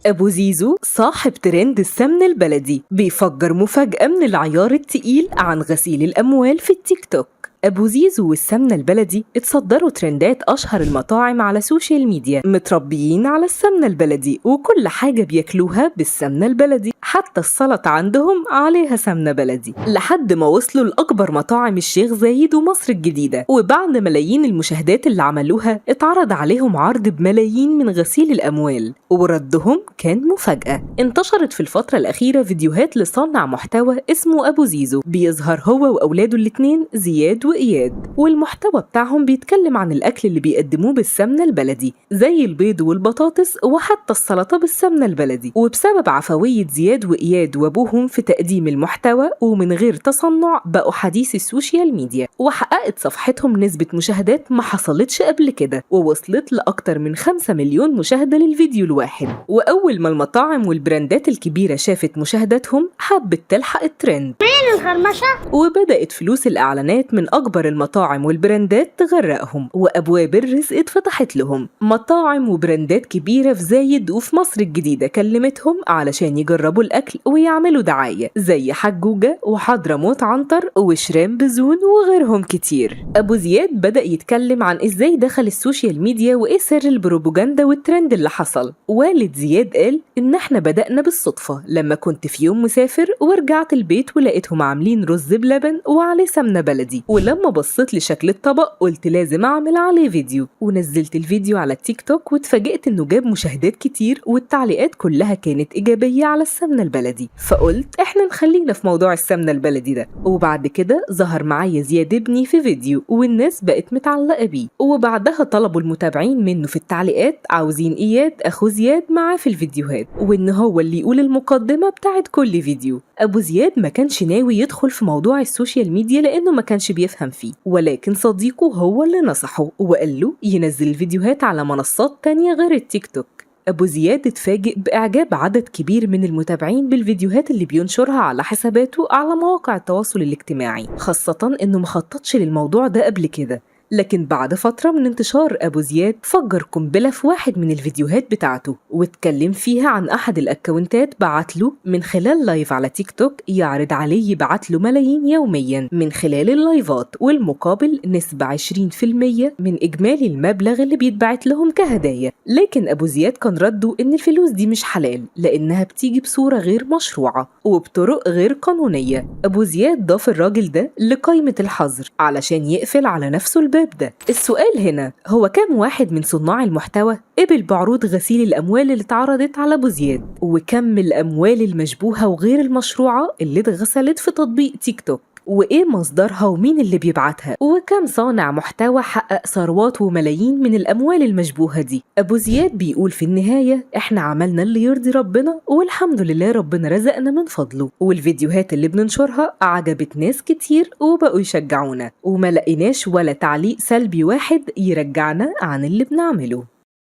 أبو زيزو صاحب ترند السمن البلدي بيفجر مفاجأة من العيار التقيل عن غسيل الأموال في التيك توك. أبو زيزو والسمنة البلدي اتصدروا ترندات أشهر المطاعم على السوشيال ميديا، متربيين على السمنة البلدي وكل حاجة بياكلوها بالسمنة البلدي، حتى السلطة عندهم عليها سمنة بلدي، لحد ما وصلوا لأكبر مطاعم الشيخ زايد ومصر الجديدة. وبعد ملايين المشاهدات اللي عملوها اتعرض عليهم عرض بملايين من غسيل الأموال، وردهم كان مفاجأة. انتشرت في الفترة الأخيرة فيديوهات لصانع محتوى اسمه أبو زيزو، بيظهر هو وأولاده الاتنين زياد وإياد، والمحتوى بتاعهم بيتكلم عن الأكل اللي بيقدموه بالسمنة البلدي زي البيض والبطاطس وحتى السلطة بالسمنة البلدي. وبسبب عفوية زياد وإياد وأبوهم في تقديم المحتوى ومن غير تصنع بقوا حديث السوشيال ميديا، وحققت صفحتهم نسبة مشاهدات ما حصلتش قبل كده، ووصلت لأكتر من 5 مليون مشاهدة للفيديو الواحد. وأول ما المطاعم والبراندات الكبيرة شافت مشاهداتهم حبت تلحق الترند الخرمشة، وبدأت فلوس الإعلانات من أكبر المطاعم والبراندات تغرقهم، وأبواب الرزق اتفتحت لهم. مطاعم وبراندات كبيرة في زايد وفي مصر الجديدة كلمتهم علشان يجربوا الأكل ويعملوا دعاية، زي حجوجة وحضرموت عنتر وشريمب زون وغيرهم كتير. أبو زياد بدأ يتكلم عن إزاي دخل السوشيال ميديا وإيه سر البروباجندا والترند اللي حصل. والد زياد قال إن إحنا بدأنا بالصدفة لما كنت في يوم مسافر ورجعت البيت ولقيتهم عاملين رز بلبن وعليه سمنة بلدي، ولما بصيت لشكل الطبق قلت لازم أعمل عليه فيديو، ونزلت الفيديو على التيك توك واتفاجئت إنه جاب مشاهدات كتير والتعليقات كلها كانت إيجابية على السمنة البلدي، فقلت إحنا نخلينا في موضوع السمنة البلدي ده. وبعد كده ظهر معايا زياد ابني في فيديو والناس بقت متعلقة بيه، وبعدها طلبوا المتابعين منه في التعليقات عاوزين إياد أخو زياد معاه في الفيديوهات، وإن هو اللي يقول المقدمة بتاعت كل فيديو. أبو زياد ما كانش ناوي يدخل في موضوع السوشيال ميديا لأنه ما كانش بيفهم فيه، ولكن صديقه هو اللي نصحه وقال له ينزل الفيديوهات على منصات تانية غير التيك توك. أبو زياد اتفاجئ بإعجاب عدد كبير من المتابعين بالفيديوهات اللي بينشرها على حساباته على مواقع التواصل الاجتماعي، خاصة إنه مخططش للموضوع ده قبل كده. لكن بعد فترة من انتشار أبو زياد فجر قنبلة في واحد من الفيديوهات بتاعته، واتكلم فيها عن أحد الأكونتات بعت له من خلال live على تيك توك يعرض عليه يبعت له ملايين يوميا من خلال اللايفات، والمقابل نسبة 20% من إجمالي المبلغ اللي بيتبعت لهم كهدايا. لكن أبو زياد كان رده إن الفلوس دي مش حلال لأنها بتيجي بصورة غير مشروعة وبطرق غير قانونية. أبو زياد ضاف الراجل ده لقائمة الحظر علشان يقفل على نفسه الباب ده. السؤال هنا هو كم واحد من صناع المحتوى قبل بعروض غسيل الأموال اللي اتعرضت على أبو زياد، وكم الأموال المشبوهة وغير المشروعة اللي اتغسلت في تطبيق تيك توك، وإيه مصدرها ومين اللي بيبعتها، وكم صانع محتوى حقق ثروات وملايين من الأموال المشبوهة دي. أبو زياد بيقول في النهاية إحنا عملنا اللي يرضي ربنا والحمد لله ربنا رزقنا من فضله، والفيديوهات اللي بننشرها عجبت ناس كتير وبقوا يشجعونا، وما لقيناش ولا تعليق سلبي واحد يرجعنا عن اللي بنعمله.